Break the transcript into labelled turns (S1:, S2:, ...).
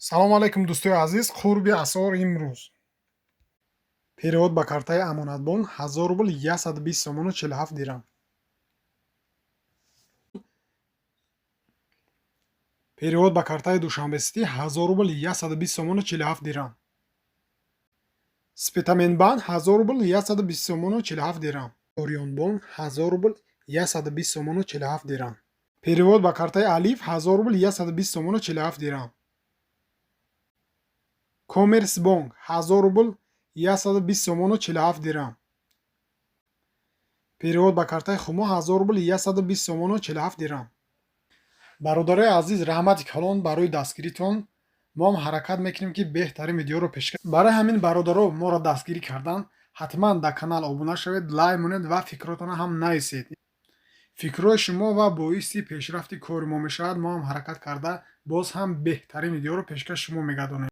S1: Салому алайкум, дӯстои азиз. Қурби асъор имрӯз: перевод ба картаи Амонатбонк 1000 рубл 120 сомону 47 дирам. Перевод ба картаи Душанбеситӣ 1000 рубл 120 сомону 47 дирам. Спитаменбанк 1000 рубл 120 сомону 47 дирам. Орионбонк 1000 рубл 120 сомону 47 дирам. Перевод ба картаи Алиф 1000 рубл 120 сомону 47 дирам. Коммерсбонк 1000 рубл 120 сомону 47 дирам. Перевод ба картаи Хумо 1000 рубл 120 сомону 47 дирам. Бародарои азиз, раҳмати калон барои дастгиритон. Мо ҳам ҳаракат мекунем, ки беҳтарин видеоро пешкаш. Барои ҳамин, бародаро, моро дастгирӣ кардан ҳатман дар канал обуна шавед, лайк монед ва фикротонро ҳам нависед. Фикрҳои шумо ва боиси пешрафти кори мо мешавад. Мо ҳам ҳаракат карда, боз ҳам беҳтарин видеоро пешкаши шумо мегардонем.